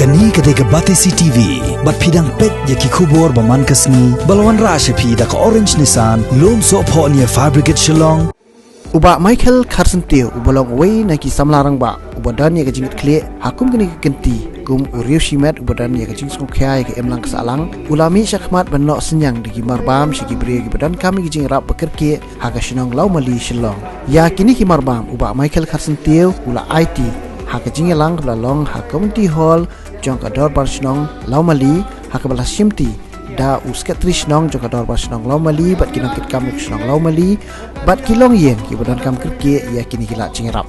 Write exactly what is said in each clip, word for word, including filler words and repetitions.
Kane ka dei ka Batesi T V, bad phi dang peit ïa ki khubor ba man ka sngi, ba la wanrah sha phi da ka Orange Nissan, Lumsohphoh near Fire Brigade Shillong. U Bah Michael Kharsyntiew, uba long uwei na ki samla rangbah, uba don ïa ka jingkitkhlieh ha kum kane ka kynti kum u riewshimet uba don ïa ka jingsngewkhia ïa ka imlang ka sahlang, u la mih shakhmat ban noh synñiang da ki marbam sha ki briew kiba donkam ïa ka jingïarap ba kyrkieh ha ka shnong Lawmali, Shillong. Ïa kine ki marbam u Bah Michael Kharsyntiew u la aiti ha ka jingïalang kaba la long ha Community Hall jong ka Dorbar Shnong Lawmali, ha kaba la shimti da u Secretary Shnong jong ka Dorbar Shnong Lawmali bad ki nongkitkam jong ka shnong Lawmali bad ki longïing kiba donkam kyrkieh ïa kine ki lad jingïarap.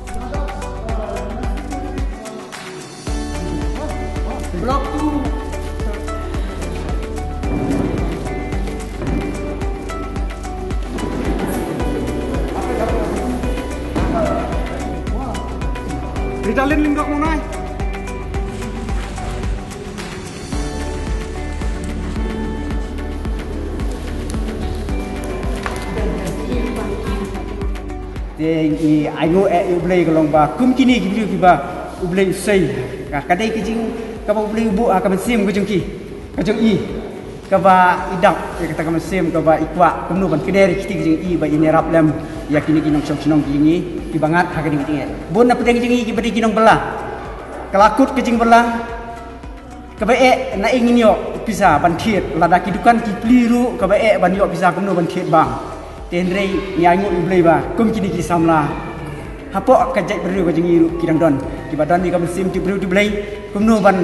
Ritalin Lingdok Monai. Te ngi ainguh eh ïa U Blei ka long ba kum kine ki briew kiba U Blei u sei, ka, ka dei ka jing kaba U Blei u buh ha ka mynsiem ka jong ki, ka jong i, kaba i dap ïa kata ka mynsiem kaba i kwah kumno ban kner ïa ka kti ka jong i ba in ïarap lem ïa kine ki nongshong shnong ki jong ngi kiba ngat ha kane ka jingeh. Bun na pdeng jong ngi kiba dei ki nongbylla, ka la kut ka jingbylla, kaba eh na ei ngin ïoh pisa ban thied, lada ki dukan ki plie ruh kaba eh ban ïoh pisa kumno ban thied bam. Te hynrei ngi ainguh ïa U Blei ba kum kine ki samla hapoh ka jaitbynriew ka jong ngi ruh ki dang don kiba don ïa ka mynsiem tip briew tip Blei kumno ban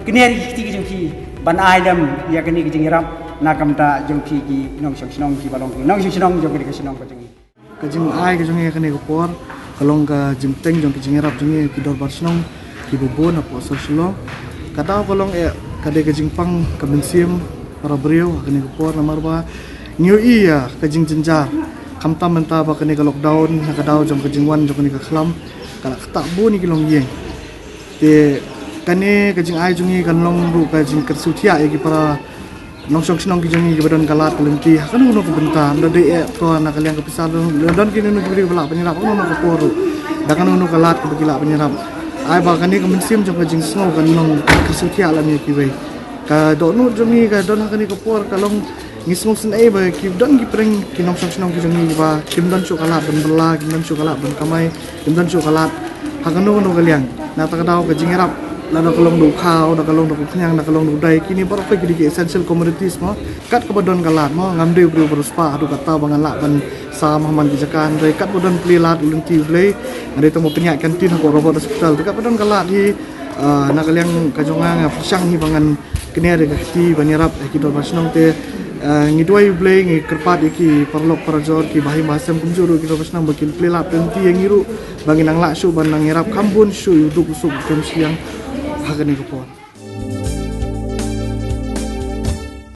kner ïa ki kti ki jong ki ban ai lem ïa kane ka jingïarap na ka bynta jong phi ki nongshong shnong kiba long ki nongshong shnong jong kane ka shnong ka jong ngi. Ka jingai ka jong ngi ha kane ka por ka long ka jingbteng jong ka jingïarap jong ngi ki dorbar shnong kiba bun hapoh sor Shillong. Ka daw ka long eh ka dei ka jingpang ka mynsiem para briew ha kane ka por, namar ba ngi ïohi ïa ka jingjynjar, khamtam mynta ba kane ka lockdown na ka daw jong ka jingwan jong kane ka khlam ka la ktah bun ïa ki longïing. Te kane ka jingai jong ngi kan long ruh ka jingkyrsiew thiah ïa ki para nongshong shnong ki jong ngi kiba don ka lad ka lynti ha kano kano ka bynta, ym da dei eh to na ka liang ka pisa, don, don kino kino ki briew ba lah ban ïarap ha kano kano ka por ruh da kano kano ka lad kaba ki lah ban ïarap. Ai ba kane ka mynsiem jong ka jingsngew kan long ka kyrsiew thiah lem ïa kiwei. Ka dohnud jong ngi ka don ha kane ka por ka long ngi sngewsynei ba ki don ki pyrshah ki nongshong shnong ki jong ngi ba kim don shuh ka lad ban bylla, kim don shuh ka lad ban kamai, kim don shuh ka lad ha kano kano ka liang. Na kata ka daw ka jingïarap, lada ka long da u khaw, da ka long da u khñiang, da ka long da u dai, kine baroh ki dei ki essential commodities mo. Kat kaba don ka lad mo, ngam dei u briew ba riewspah haduh katta ba ngan lah ban sam ha man ki jaka, hynrei kat ba don plie lad u lynti U Blei, nga dei tang ba pynïaid canteen ha ka Robert Hospital. Te kat ba don ka lad hi, ah, na ka liang ka jong nga nga pyrshang hi ba ngan kner ïa ka kti ban ïarap ïa ki dorbar shnong. Te, eh, ngi duwai U Blei, ngi kyrpad ïa ki paralok parajor, ki bahai bahasem kumjuh ruh ki dorbar shnong ba kin plie lad lynti ïa ngi ruh ba ngin nang lah shuh ban nang ïarap kham bun shuh ïa u duk u suk u kem shiliang ha kane ka por.